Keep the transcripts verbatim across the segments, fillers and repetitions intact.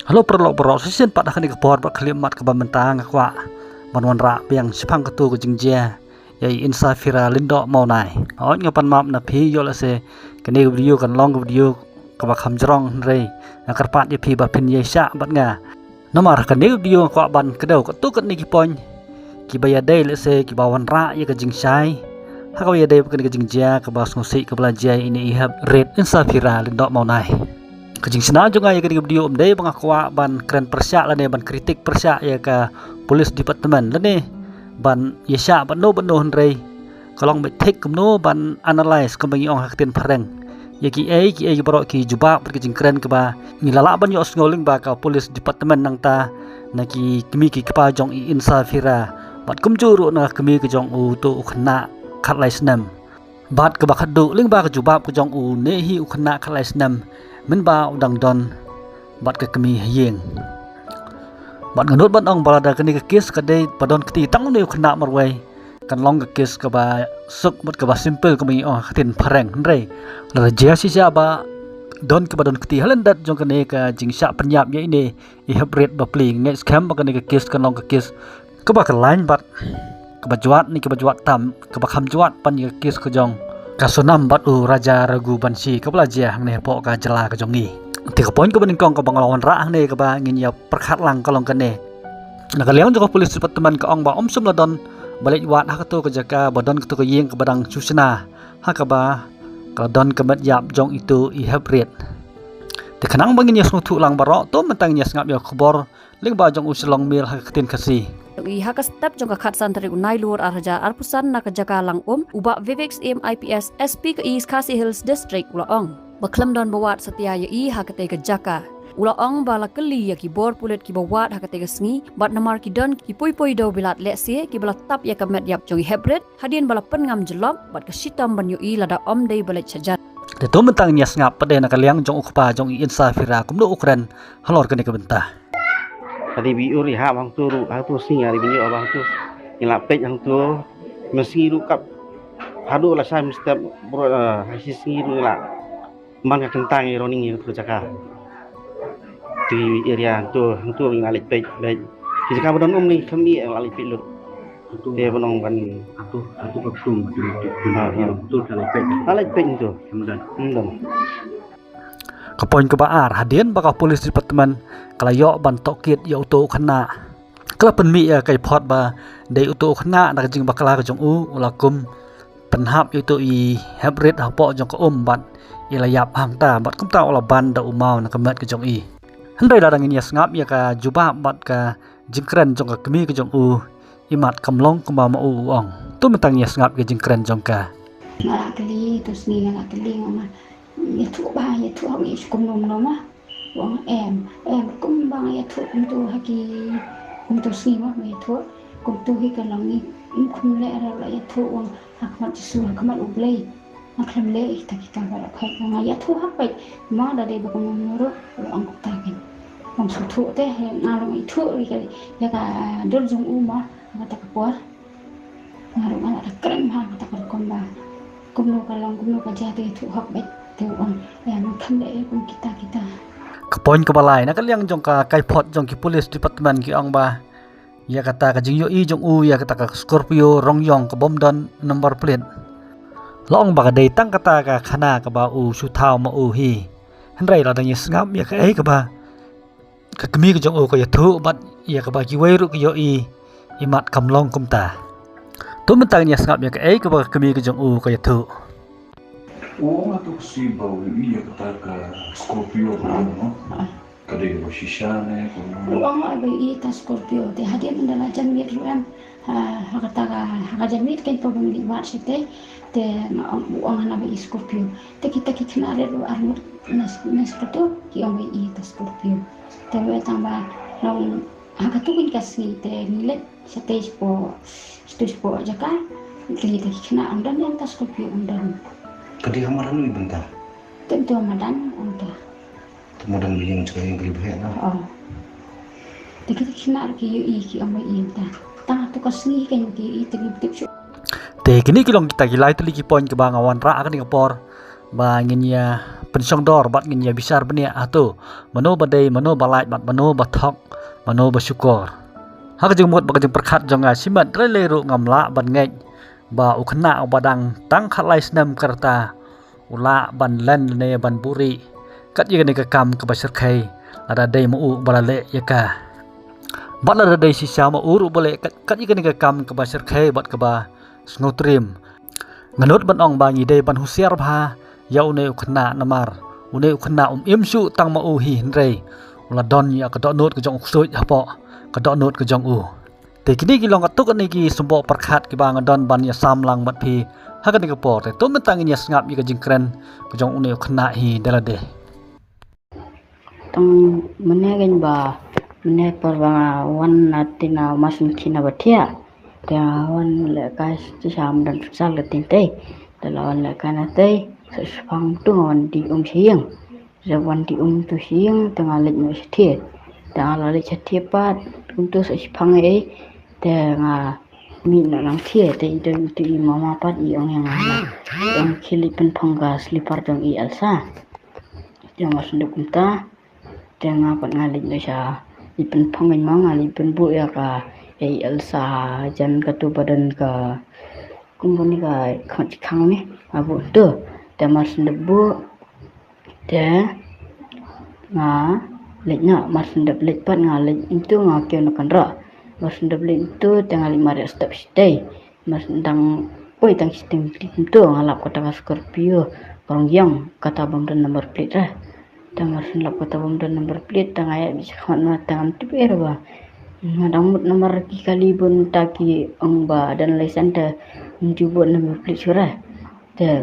Hello paralok baroh, shisien pat ha kane ka por bad khyllipmat kaba mynta nga kwah ban wanrah biang shaphang katu ka jingjia ïa i Insafira Lyngdoh Mawnai. Hooid, nga pan map na phi ïoh lehse kane ka video kan long ka video kaba kham jrong, hynrei nga kyrpad ïa phi ba phin ïai shah bad nga. Namar ha kane ka video nga kwah ban kdew katto katne ki point kiba ïadei lehse kiba wanrah ïa ka jingshai ha kaba ïadei bad kane ka jingjia kaba sngewsih kaba la jia ïa ine i hep rit Insafira Lyngdoh Mawnai. Ka jingshna jong nga ïa kane ka video ym dei ba nga kwah ban kren pyrshah lane ban kritik pyrshah ïa ka police department lane ban ïa shah bad no bad no, hynrei ka long beit thik kumno ban analyse kumba ngi ong ha ka ktien phareng ïa kiei kiei baroh ki jubab bad ki jingkren kaba ngi la lah ban ïohsngew lyngba ka police department nangta na ki kmie ki kpa jong i Insafira bad kumjuh ruh na ka kmie ka jong uto u khynnah khatlai snem. Bad kaba khatduh lyngba ka jubab ka jong une hi u khynnah khatlai snem mynba u dang don bad ka kmie ha ïing. Bad nga nud ban ong ba lada kane ka kes ka dei ba don kti tang une u khynnah marwei, kan long ka kes kaba suk bad kaba simple kumba ngi ong ha ka ktien phareng, hynrei lada jia shisha ba don kaba don kti ha lyndet jong kane ka jingshah pynïap ïa ine i hep rit bapli, nga ngeit skhem ba kane ka kes kan long ka kes kaba khlaiñ bad kaba jwat ne kaba jwat tam, kaba kham jwat pan ïa ka kes ka jong ka Sonam bad u Raja Raghuvanshi kaba la jia hangne hapoh ka jylla ka jong ngi. Te ka point kaba nyngkong kaba nga la wanrah hangne kaba ngin ïa pyrkhat lang ka long kane. Na ka liang jong ka police department ka ong ba ym shym la don ba leit wad ha kato ka jaka ba don kato ka ïing kaba dang shu shna ha kaba ka la don ka met ïap jong ito i hep rit. Te khnang ba ngin ïa sngewthuh lang baroh, to mynta ngin ïa sngap ïa ka khubor lyngba jong u Shillong Mail ha ka ktien Khasi. I ha ka step jong ka khatsan tarik u Nailur ar hajar arphew san na ka jaka Langum, u Bah Vivek Syiem I P S, S P ka East Khasi Hills District, u la ong ba khlem don ba wad satia ïa i ha katei ka jaka. U la ong ba la kylli ïa ki bor pulit kiba wad ha katei ka sngi bad namar ki don ki poi poi dew bilat lehse kiba la tap ïa ka met ïap jong i hep rit hadien ba la pynngam jyllop bad ka shitom ban ïohi lada ym dei ba leit shajan. Te to mynta ngin ïa sngap pat de na ka liang jong u kpa jong i Insafira kumno u kren halor kane ka bynta. Ka dei ba ïoh ri hap hangto ruh, hangto sngi ka dei ba ïoh hap hangto. Ngi la peit hangto, mynsngi ruh kap haduh la shai mynstep bro, eh, ha shi sngi ruh ngi la man ka kyntang ïa running ïa kato ka jaka. Ti area hangto, hangto ngi la leit peit, peit. Ki jaka ba don um ngi khlem ïoh la leit peit lut. Te ba nong ban. Hangto, hangto ka kum, hangto, hangto, hangto ka leit peit. La leit peit hangto. Ym don. Ym don. Ka point kaba ar, hadien ba ka police department ka la ïoh ban tohkit ïa uto u khynnah, ka la pynmih ïa ka kaiphot ba dei uto u khynnah na ka jingbakla ka jong u, u la kum pynhap ïa uto i hep rit hapoh jong ka um bad i la ïap hangta bad kumta u la ban da u maw na ka met ka jong i. Hynrei lada ngin ïa sngap ïa ka jubab bad ka jingkren jong ka kmie ka jong u, imat kam long kumba ma u u ong. To mynta ngin ïa sngap ïa ka jingkren jong ka. Nga la kylli, to sngi nga la kylli nga ma. Ïathuh ba, ïathuh ha ngi kumno kumno ma. U ong em, em, kumba nga ïathuh kumto ha ki, kumto sngi ma, nga ïathuh. Kumto hi ka long ngi, ym kum leh ra la ïathuh u ong ha khmat Jisu, ha khmat U Blei. Nga khlem leh kita kita baroh peit, nga ïathuh hak peit. Ma da dei ba kumno kumno ruh, u ong kumta ken. Ym sngewthuh te, nga ruh nga ïathuh ïa ka, ïa ka dur jong u ma, ha kata ka por. Nga ruh nga la da kren ha kata ka rukom ba kumno ka long, kumno ka jia te ïathuh hok beit te u ong. Ïa, ngam kren leh ïa kum kita kita. Ka point kaba lai, na ka liang jong ka kaiphot jong ki police department ki ong ba ïa kata ka jingïohi jong u ïa kata ka Scorpio rong ïong ka bym don number plate, la ong ba ka dei tang kata ka khana kaba u shu thaw ma u hi. Hynrei lada ngi sngap ïa kaei kaba ka kmie ka jong u ka ïathuh bad ïa kaba kiwei ruh ki ïohi, imat kam long kumta. To mynta ngin ïa sngap ïa kaei kaba ka kmie ka jong u ka ïathuh. U ong ha kato ka sngi ba u ïohi ïa kata ka Scorpio ka long, no? Ka dei kaba shisha ne kumno? U ong ba ïohi ïa kata Scorpio, te hadien ynda la jan miet ruh em, ha, ha kata ka, ha ka jan miet kein pa ba ngi leit wad shatei, te nga ong, u ong hana ba ïohi Scorpio. Te kita ki khynnah rit ruh arngut na, na shatei ki ong ba ïohi ïa kata Scorpio. Te mynta ba long ha katu ka sngi te ngi leit shatei shapoh, shatei shapoh jaka. Te kita ki khynnah ong don ïa kata Scorpio, ong don. Ka dei ha madan ïa bynta. Te mynta madan ong ta. Te madan ba ïeng jaka ïeng ka dei ba heh na. Oh. Te kita ki khynnah ki ïohi ki ong ba ïeng ta. Tang tu ka sngi kein ki ïohi te ki tip shuh. Te kine ki long kita ki lai tylli ki point kiba nga wanrah ha kane ka por ba ngin ïa pynshongdor bad ngin ïa bishar bniah hato mano ba dei, mano ba lait bad mano ba thok, mano ba shukor. Ha ka jingmut bad ka jingpyrkhat jong nga shimet, hynrei lei ruh ngam lah ban ngeit ba u khynnah uba dang tang khatlai snem ka rta u lah ban len ne ban buhrieh kat ïa kane ka kam kaba shyrkhei lada dei ma u ba la leh ïa ka. Bad lada dei shisha ma u ruh ba leh kat, kat ïa kane ka kam kaba shyrkhei bad kaba sngewtriem. Nga nud ban ong ba ngi dei ban husiar bha ïa une u khynnah namar une u khynnah um im shuh tang ma u hi, hynrei u la don ïa ka dohnud ka jong u ksuid hapoh ka dohnud ka jong u. Te kine ki long katto katne ki symboh pyrkhat kiba nga don ban ïasam lang bad phi ha kane ka por. Te to mynta ngin ïa sngap ïa ka jingkren ka jong une u khynnah hi da lade. Tang mynne kein ba mynne por ba nga wan na ti na Mawsynkhih na ba thiah. Te nga wan lehkai sha madan futsal ka tei. Te la wan lehkai na tei, sa shipang tu nga wan die um sha ïing. Te wan die um tu sha ïing, te nga leit noh sha thiah. Te nga la leit sha thiah pat, kumtu sa shipang ei, te nga mih noh nang thiah, te i don itu i mama pat i ong ïa nga. I ong khie leit pynphong ka slipar jong i Elsa. Te nga sngewthuh kumta. Te nga pat nga leit noh sha, leit pynphong, nga leit pynbuh ïa ka, ïa i Elsa jan katu ba don ka, kum kane ka khmat khang ne, nga buh tu. Te mar shu dep buh, te nga leit noh, mar shu dep leit pat nga leit into, nga kiew na kynroh. Mar shu dep leit into te nga leit mar ïa step shatei. Mar dang poi tang shiteng klik into nga lap kata ka Scorpio ka rong ïong, kata bym don number plate re. Te mar shu lap kata bym don number plate te nga ïa bit shakhmat, ma te ngam tip ei re ba nga dang mut namar ki kali bun ta ki ong ba don license te ngim ju buh number plate shuh re. Te,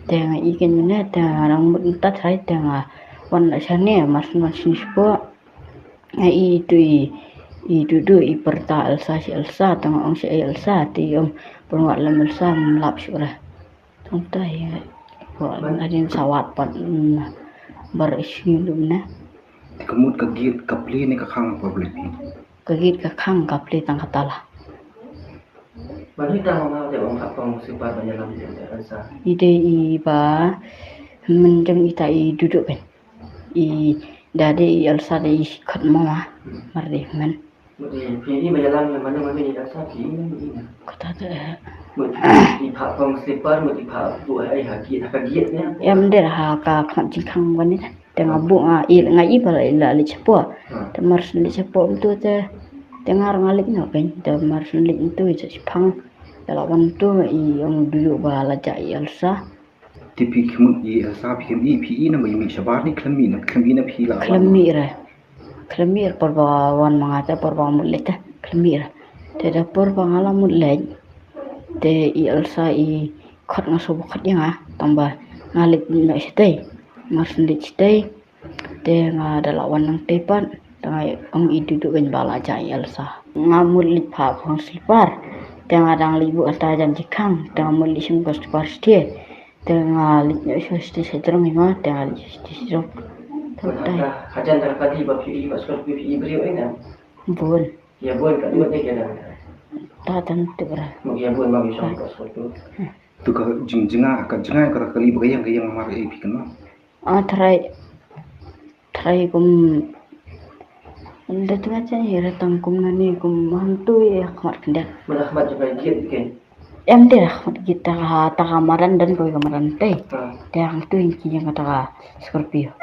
te nga i kein mynne te nga dang mut mynta trai te nga wan la shane, mar shu, mar shu shapoh. Nga i tu i, i Dudu i pyrta Elsa, shi Elsa, te nga ong shi Elsa, te i ong pynwad lem Elsa, ngam lap shuh re. Tang ta i, wa, adin sawat pat, mm, bar i shngi lum ne. Te ka mut ka git ka plie ne ka khang ka plie? Ka git ka khang ka plie tang kata la. Mano ita mama te ong ka pang slipar ba ïalam ïa Elsa? I dei i ba mynjong ita i Dudu kein. I da dei i Elsa dei i khot mama. Mar dei men. Mut i phi i ba ïalam ïa mano mano i Elsa phi i mano i na? Kata te. Mut i pha pang slipar, mut i pha buh ha i ha git, ha ka git ne? Em, der ha ka khmat jingkhang wan ne. Te nga buh nga i, nga i ba la, la leit shapoh. Hmm. Te mar shu leit shapoh mynta te, te nga ruh nga leit noh kein. Te mar shu leit mynta i sa shipang. Te la wan mynta i ong Dudu ba la jah i Elsa. Te phi khmut i Elsa phi khlem i, phi i na ba i mih shabar ne khlem i na, khlem i na phi la wan? Khlem i re. Khlem i re por ba wan ma nga te por ba mut leit te khlem i re. Te da por ba nga la mut leit. Te i Elsa i khot nga shu ba khot ïa nga tang ba nga leit noh shatei. Mar shu leit shatei. Te nga da la wan nangtei pat, te nga ong i Dudu kein ba la jah i Elsa. Nga mut leit pha pang slipar. Te nga dang leit buh kata jan jingkhang, te nga mut leit shim ka slipar shatei. Te nga leit noh sha shatei sha jrong i ma, te nga leit sha shatei sha jrong. Te tai. Hajan da ka di ba phi i ba skor phi i briew ina. Bun. Ïa bun ka mut ïa dang. Ta tang tu bra. Mut ïa bun ba mi shong ba skor tu. Tu ka jing, jinga, ka jinga ka kali ba ka ïang, ka ïang mar ei phi kynmaw? Ah, trai, trai kum, ynda tynga chen hi re tang kum nani kum hangtu ïa khmat khyndiat. Mut khmat jong ka git kein? Em, te khmat git ta ka, ta ka madan dan ko ka madan tei. Ha. Te hangtu ïa ki ïa ka ta ka Scorpio.